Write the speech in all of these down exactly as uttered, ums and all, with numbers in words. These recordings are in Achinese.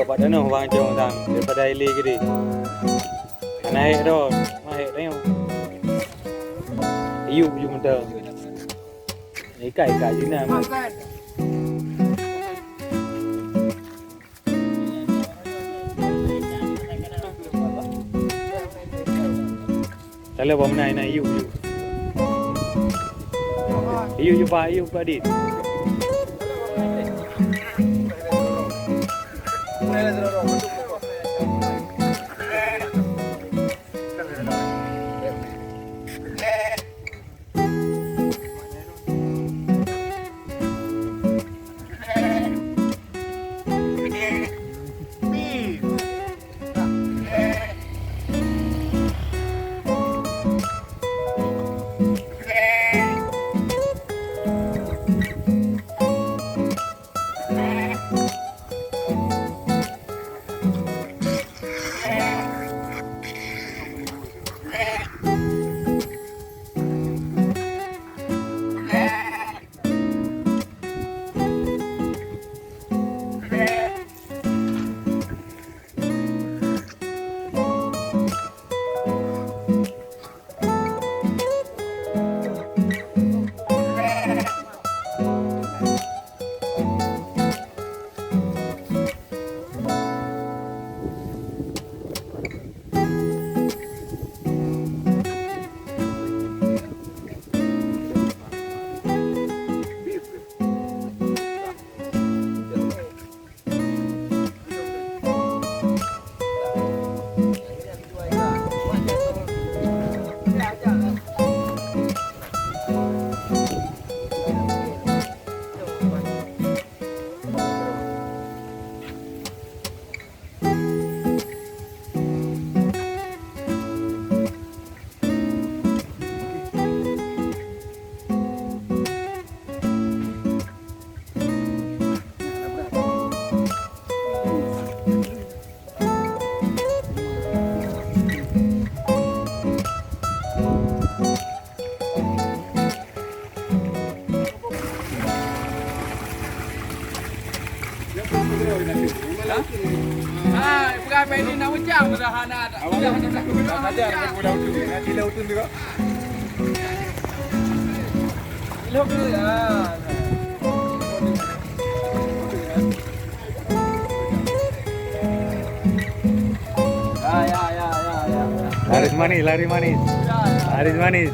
Bak tanoh bang cong sang daripada ilé gede. Anak hek dah, mah hek tengok. Iyup iyup muda. Ikai ikai jina. Lalu bak meunan, na iyup, iyup. Iyup, iyup, Pak, iyup, Pak Dit. Laris manis, laris manis. Laris manis.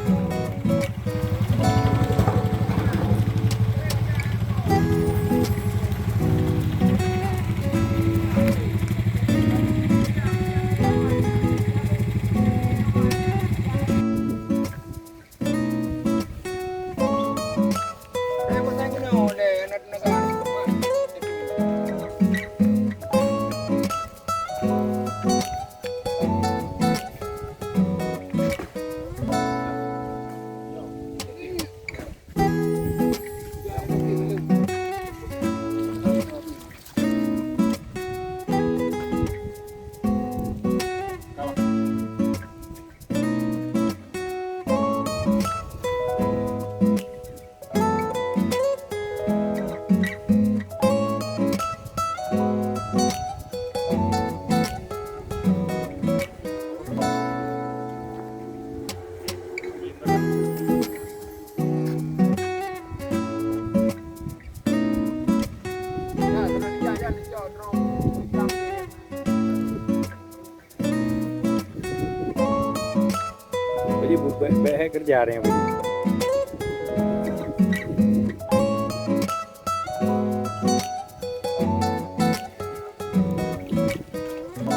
Jadi, bu-, bèk, bèk hai keureuja nyan, Bu.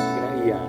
Kena iya.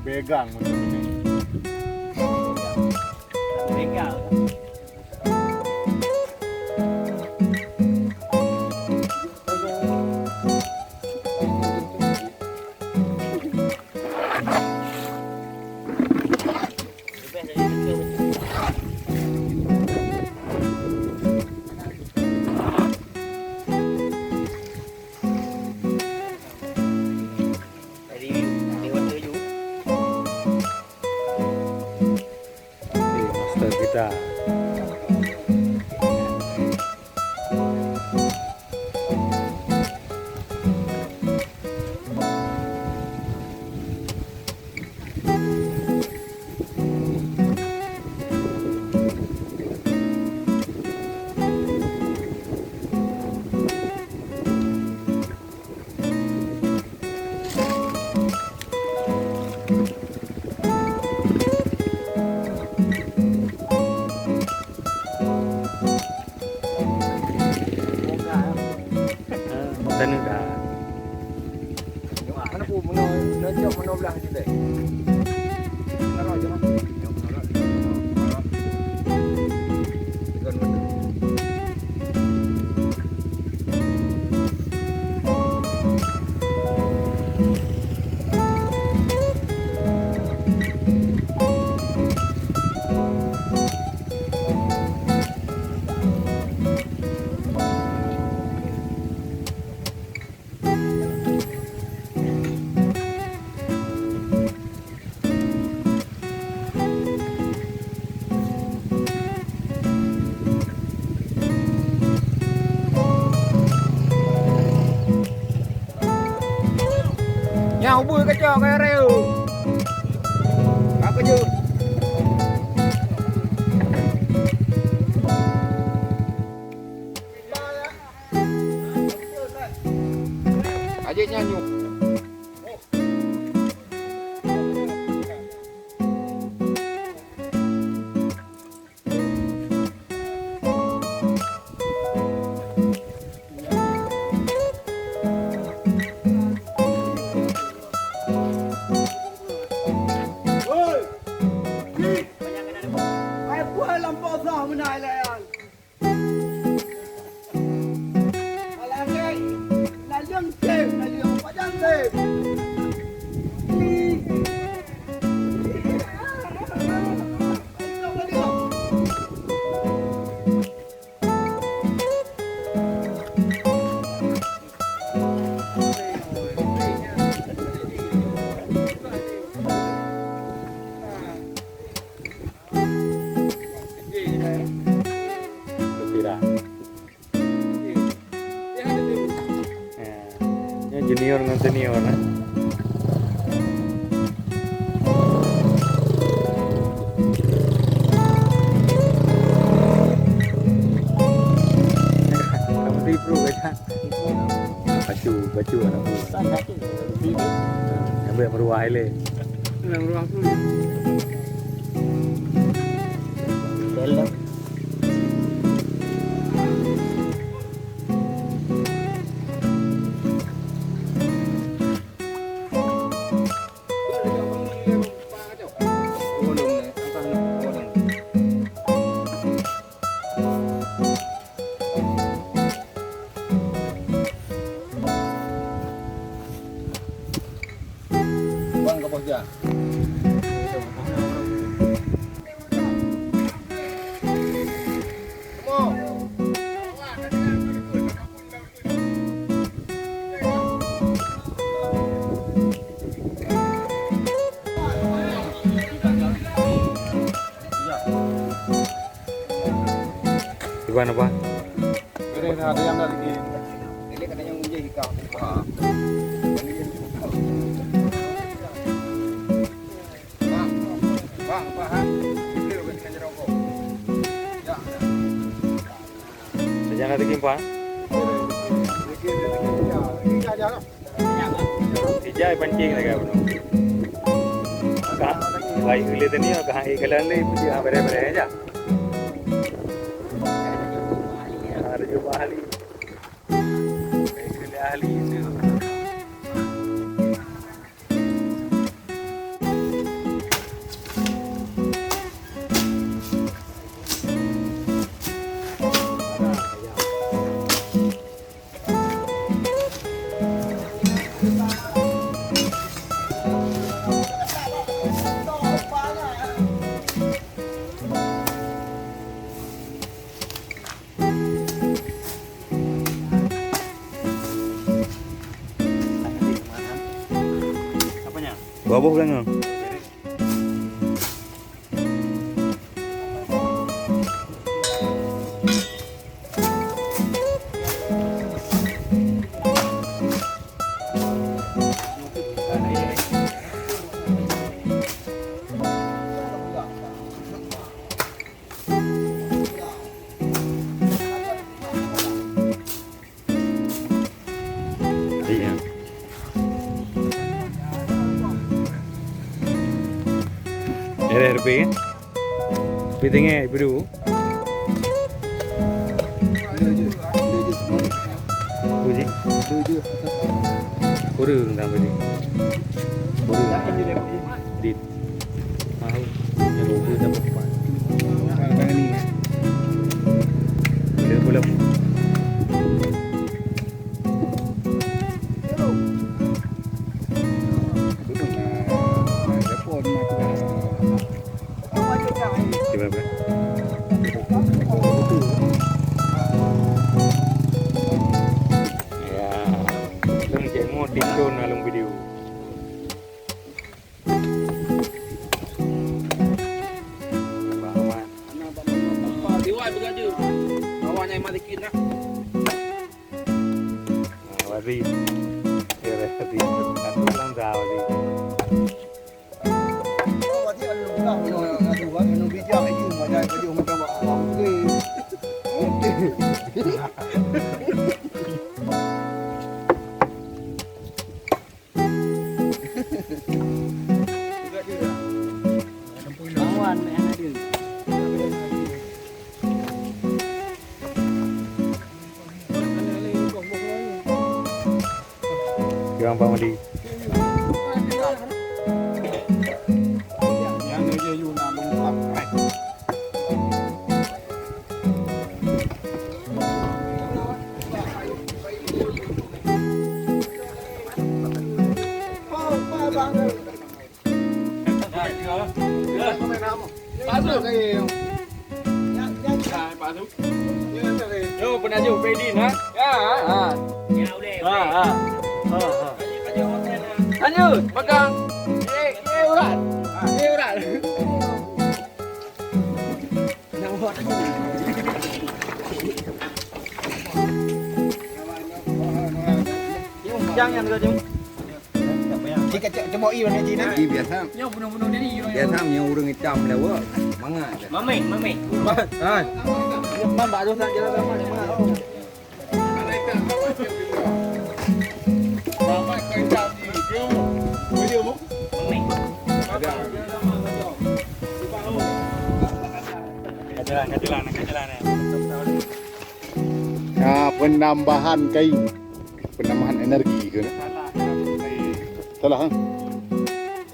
Begang macam ni. Dah. Teuneuk dah. Mana pu, mana, mana cok, mana belah je deh. Mana roh je, Mak? Nyan ubui keucok keu reu. Ka keujeuet. Aja nyan nyoe. Ai puai lam posoh meunan ilèe nyan. Gembira. Eh, nyoe junior ngon senior, eh. Kamu tipu kan? Bacu, bacu anak buah. San bacu. Ambil meruah ile. Dalam ruang tu. Dalam. Bang, ka boh jak. Iban apa? Ada yang dari ini. Ini katanya ngunjung ikan. Wah. Bang, bang, bang, beli bukan ikan jerokok. Ya. Sajan ada kimpa. Ijai pancing lagi apa tu? Ka, baik gila tadi, ka hai kalian ni puji ha, beres-beres aja. Ada jumpa ahli. Baik gila ahli tu. Apanya? Dua boh kan? Daerah Repe, kan? Tapi tengok, Ibu. Uji. Kurang tambah ni. Kurang. Dit. Mau. Yang lupa tambah empat. Dia pula. Gimana? Ya, lôn cek mo tiktok na lôn video. Bang Wan. Di wai beugaju. Bawah nyai mari kina. Nah, wari. Ya, wari. Satu lang dah, wari. Lawan yang ada. Keu Bang Madi. Pak Su. Hai, Pak Su. Yo, peunajok Fredin, ha? Ya, ha. Ha, ha. Ha, ha. Lanjut, pegang. Eh, eh, urat. Eh, urat. Jangan, jangan, jangan. Cik, cik, cuma iya ni, Cina. Ih, biasa. Nyoe bunuh-bunuh diri, nyoe. Biasa, nyoe ureueng itam lewat. Mangat. Mameh, mameh. Hai. Man, bak dosa jalan sama, sama. Mameh. Kajalan, kajalan, kajalan, eh. Ah, penambahan kain. Penambahan energi ke? Salah, ha?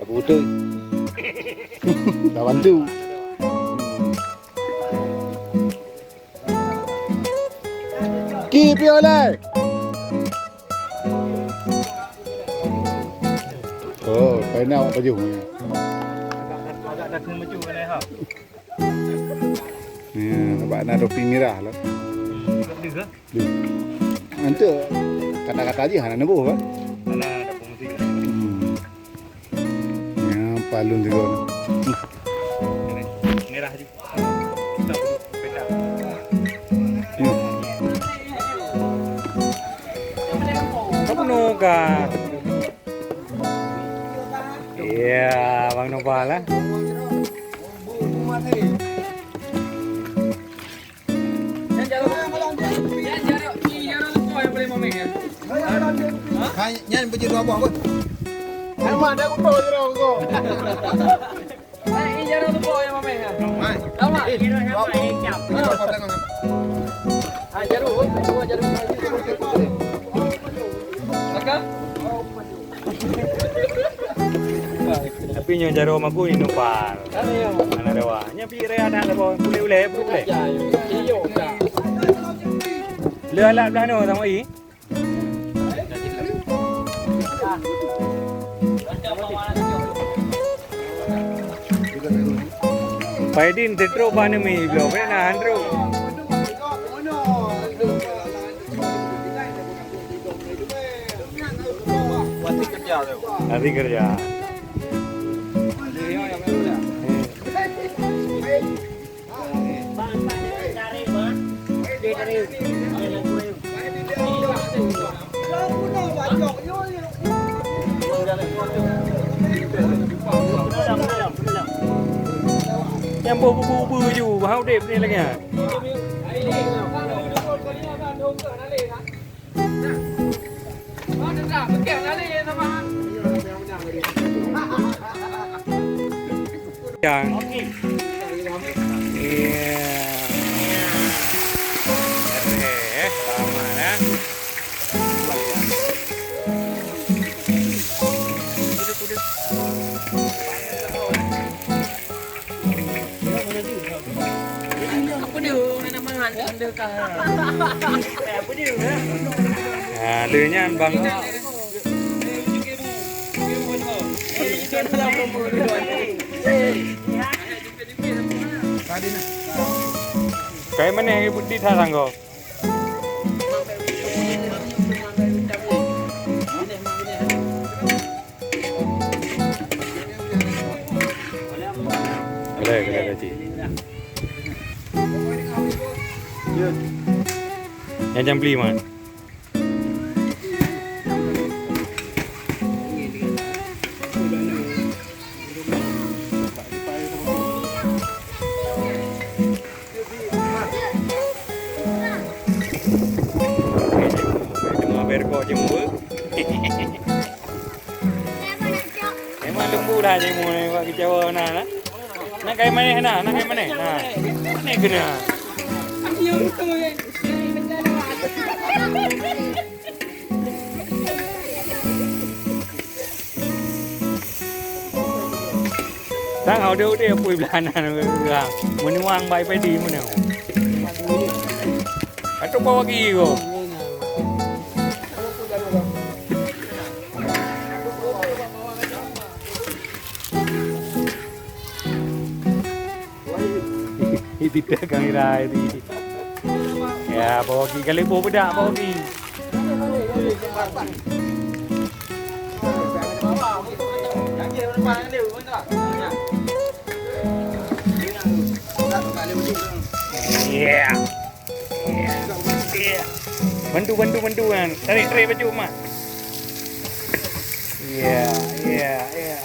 Tapi betul. Dah bantu. Ki piye lé? Oh, pena awak baju. Agak dah kena maju kan, eh, ha? Ya, nampak na topi mirah lah. Ada ke? Duh. Antu kata-kata je hana neuboh kan? Hana ada fungsi. Hmm. Ya, palun juga. Merah je. Kita pun beda. Ya. Kamu noga. Iya, Bang Nopal lah. Hai, nyan baju dua buah pun. Nama ada aku tahu je dah aku. Hai, ini jarang tu bawa ya, Mameh, ya? Hai. Lama. Eh, dua buah tengok. Ah, jarum, dua jarum. Makan? Tapi nyoe jaroe magu ni nupal. Hana rewa. Nyan pi raya dah leubeh uleh-uleh, uleh. Iyo, dah. Le alat belah nyoe sama i. Paidin teutro bak neumi bloe, kena han trok. Hati kerja tu. Hati kerja. Nyang boh bubu-bubu ju, bah udeb ni lagèe nyan. Yang. Iya. Oke, eh, lama, eh. Ha, lheueh nyan bang. Kai maneh di that sanggoe. Boleh, boleh, boleh, cik. Yang jam lima. Cuma berkok cuma. Memang lembu lah cuma ni buat kecewa na lah. Nak kai manis na, nak kai manis. Ha. Manis kena. Tang udeh-udeh pui belahan urang. Menuang bai padi meunyoe. Atau bawa gigi ko. Tidak kamera ini. Ya, bawa gigi kali bawa bedak bawa gigi. Yeah. Iya. Iya. Bantu, bantu, bantu kan. Tarik, tarik baju mak. Iya, iya, iya.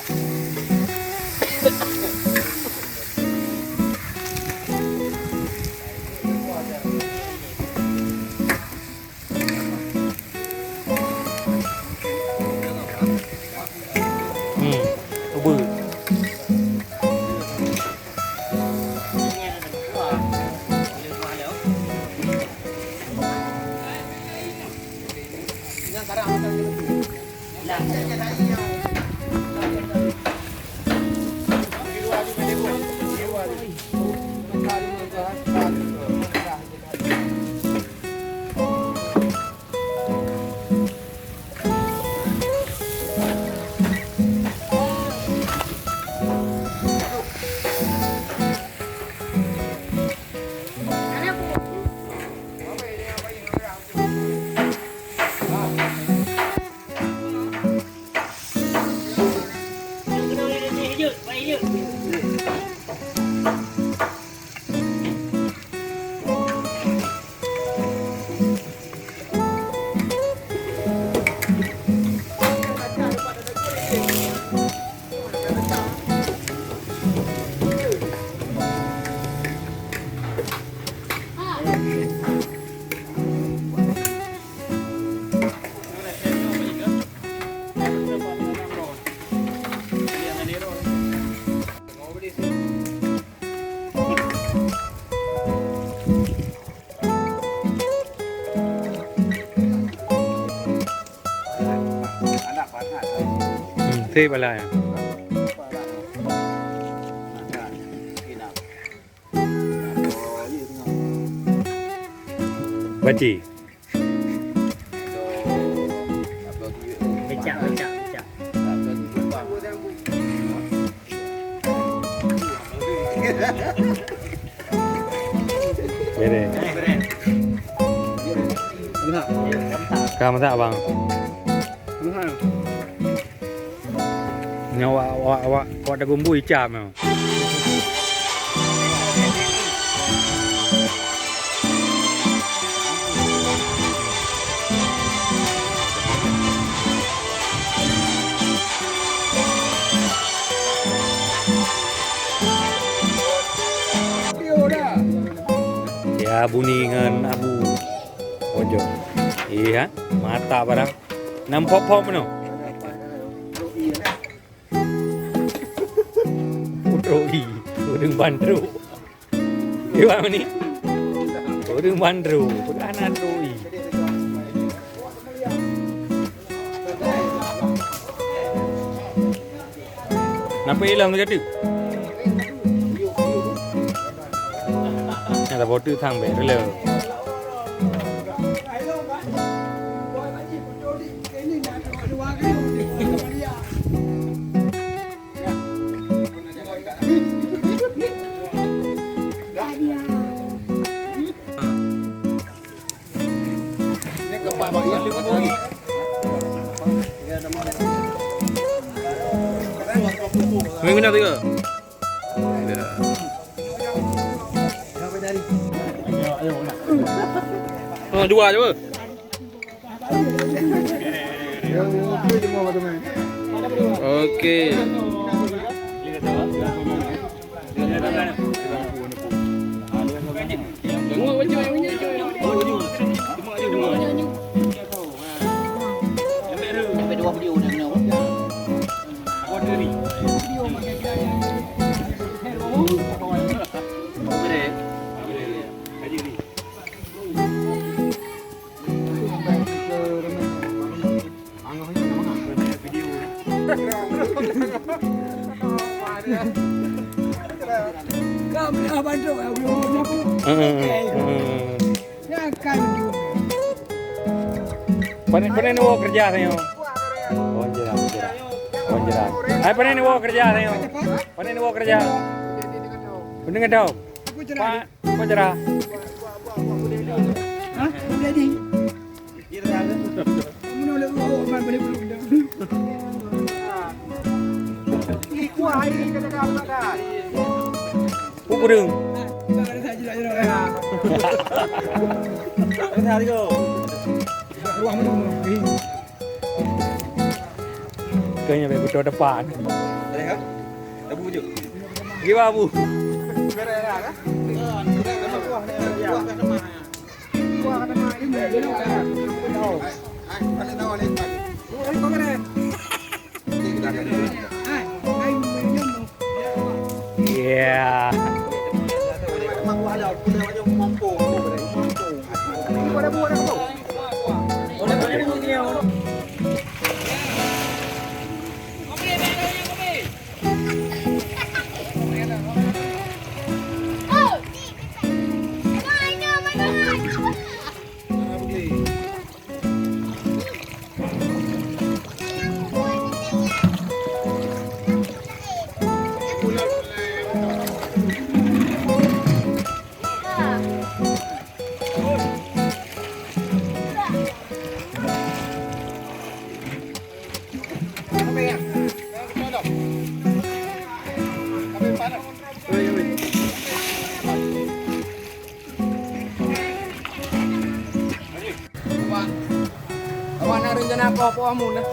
Hmm, ubeut. Hmm, sip lah. Baci. Becak, becak, becak. Jadi. Ka masak, bang. Nyoe awak, awak, awak, awak dagumbui cam nyoe. Ya, Buni ngon Abu Ojo. Iya, mata barang. Nam pop-pop meunoe. Rui, ureueng ban trok. Iwan ni. Ureueng ban trok, peugah na rui. Napa ilong tu jatuh? Nyata botu thang bek dulu. Minggu na tiga. Oh, dua je. Oke. Heeh, heeh. Pane, pane neuwoe keureuja tanyoe? Wan Jra, Wan Jra. Wan Jra. Hai, pane neuwoe keureuja tanyoe? Pane neuwoe keureuja? Beuneueng ka dong. Pa-, Apa cara? Hah? Udah di. Mana boleh, oh, mana boleh belum dah. Ih, kuah hari ni kata dah makan. Kukurung. Ada saja lah, ya. Ada saja tu. Ruang mana? Eh. Kayaknya baik betul depan. Ada kah? Abu je. Gimana, Abu? Iya. Awak, awak na rencana apa, apa amun, eh?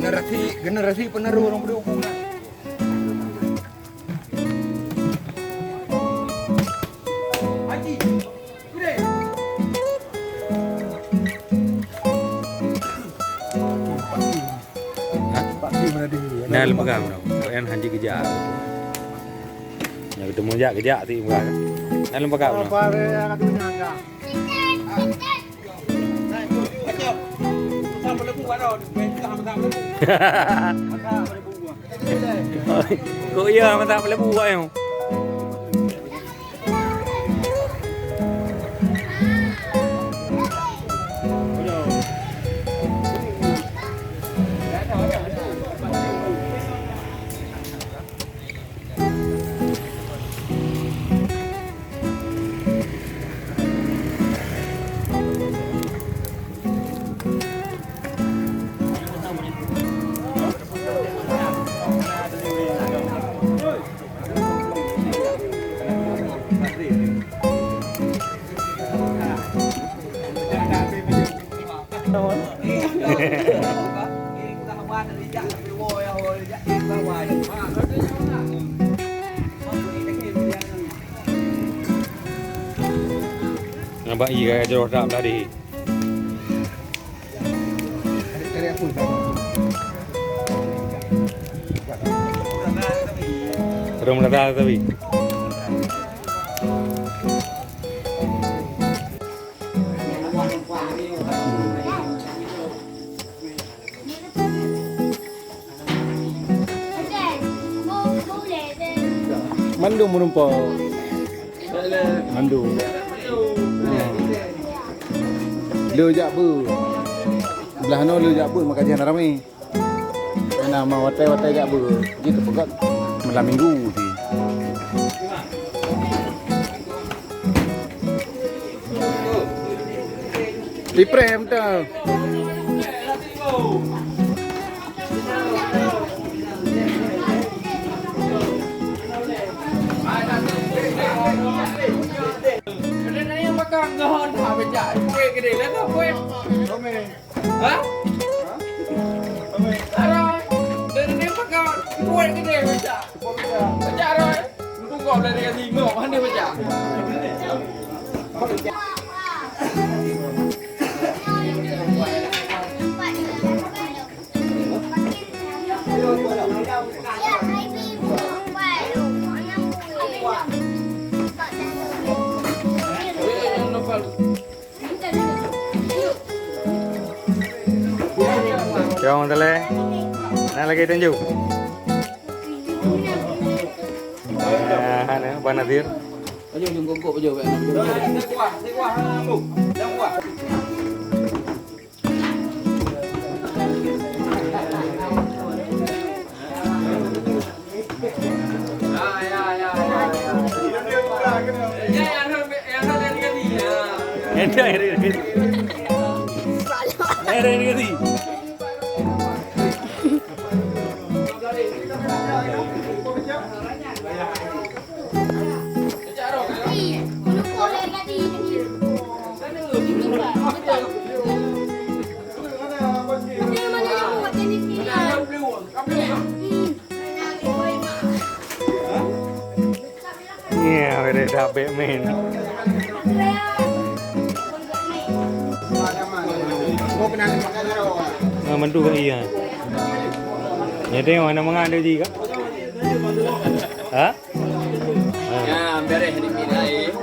Generasi, generasi penerus ureueng Peudiu. Hah? Pak Kim ada di. Nah, leupeugah meunoe. Kalian hanji geujak. Nah, geuteumu jak, geujak ti peugah. Nah, leupeugah meunoe. Kok iya mantap lebu kat nyoe? Nabak ié gaya jroh dak belah deh. Serem rata tapi. Mandum meureumpok. Mandum. Hmm. Le jak beuet. Blah noe le jak beuet maka jihnyan ramé. Kena ma watèe-watèe jak beuet, jih teupeugöt malam minggu jih. Ipreh mantong. Ha? Arah. Dari ni pegang. Buat gede, baca. Baca arah. Untuk kau dari yang lima, mana baca? Cong teuh lé. Na lagèe tanju. Ah, hana, Bang Nazir. Iya, beda dah Batman. Ah, mantu kau iya. Jadi mana mengan dia ji kak? Ha? Ya, beres di pinai.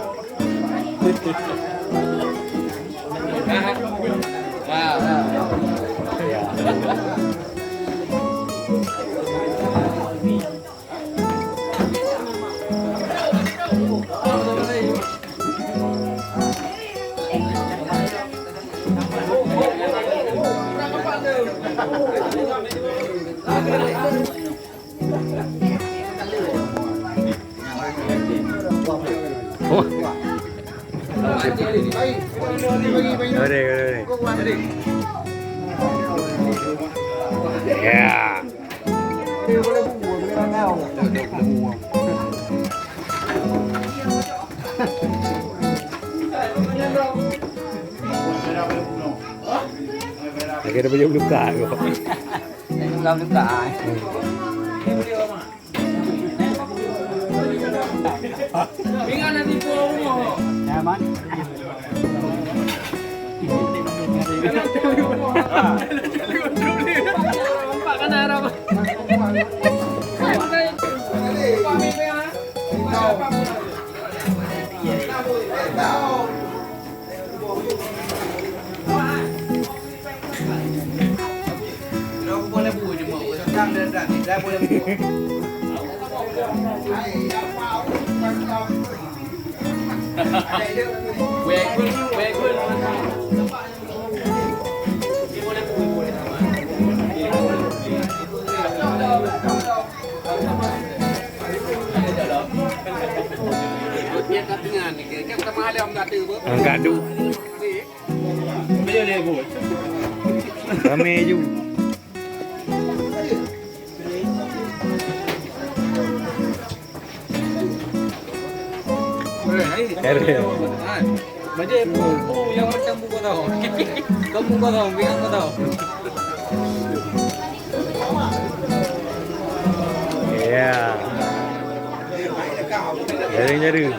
Oh. Kore, kore, kore. Ya. Lagi ada baju luka tu. Ini bukan luka, ah. Nyaman. Angkat du. Ramé ju. Ere. Baca apa? Oh, yang macam buku tahu. Kamu kau tahu, bilang kau tahu. Ya. Jaring-jaring.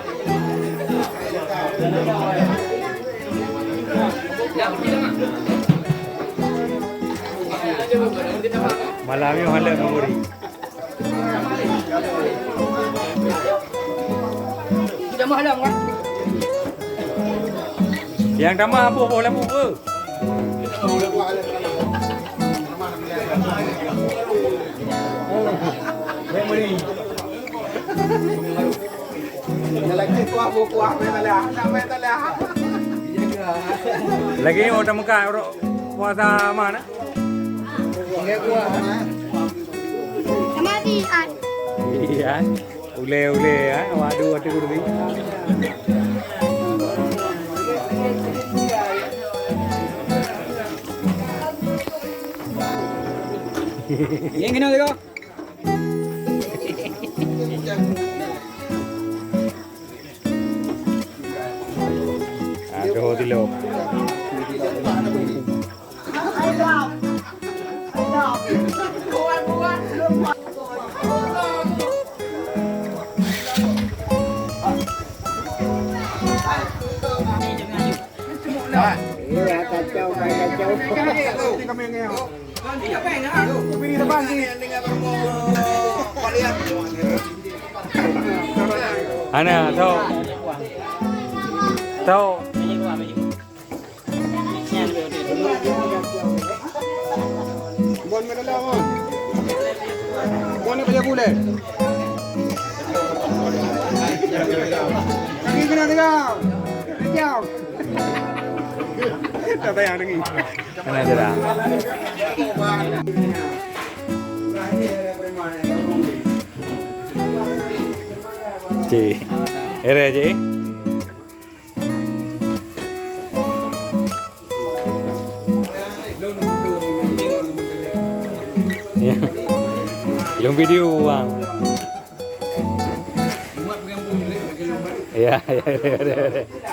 Malam nyoe hana ngon murit. Nyang tamah boh-boh lampu ke? Lagi nyoe tameukat puasa mana? Sama di an. Iya. Ulèe-ulèe, eh. Waduh, waduh, waduh. Yang kena tengok. Aduh, tilo. Iya, kacau, kacau. Ana, tau. Tau. Bon, mana dah, Bon? Bon, ni kerja boleh. Kaki kena tegang. Kejam. Tak payah dengi. Kena je dah. Cik. Ere, cik. Ya. Lôn video, bang. Ya, ya, ya, ya, ya.